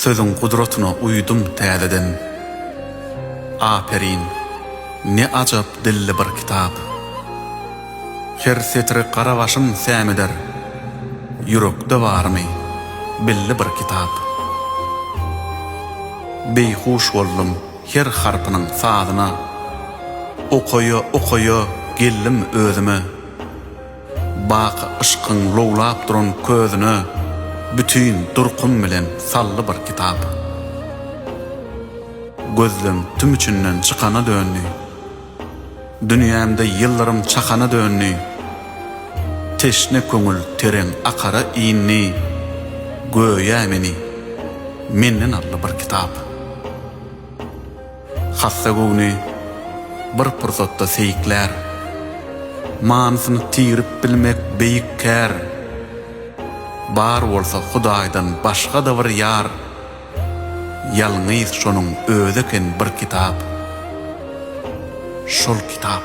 Sözüň gudratyna uýdum täzeden. Aperin, ne ajap dilli bir kitap. Her setiri gara başym sämeder, Ýürekde barymy bildi bir kitap. Beýhuş boldum her harpynyň sazyna, Okaýa-okaýa geldim özüme. Baky yşkyň lowlap duran közüne Bütin durkum bilen saldy bir kitap. Gözlem tüm içinden çykana döndi. Dünýämde ýyldyrym çakana döndi. Teşne köňül tereň akara indi, Göýä meni menden aldy bir kitap. Hassa göwni bir pursatda seýiklär. Manysyny tirip bilmek beýik kär. Bar bolsa Hudaýdan başga-da bir ýar, Ýalňyz şonuň özi eken bir kitap. Şol kitap.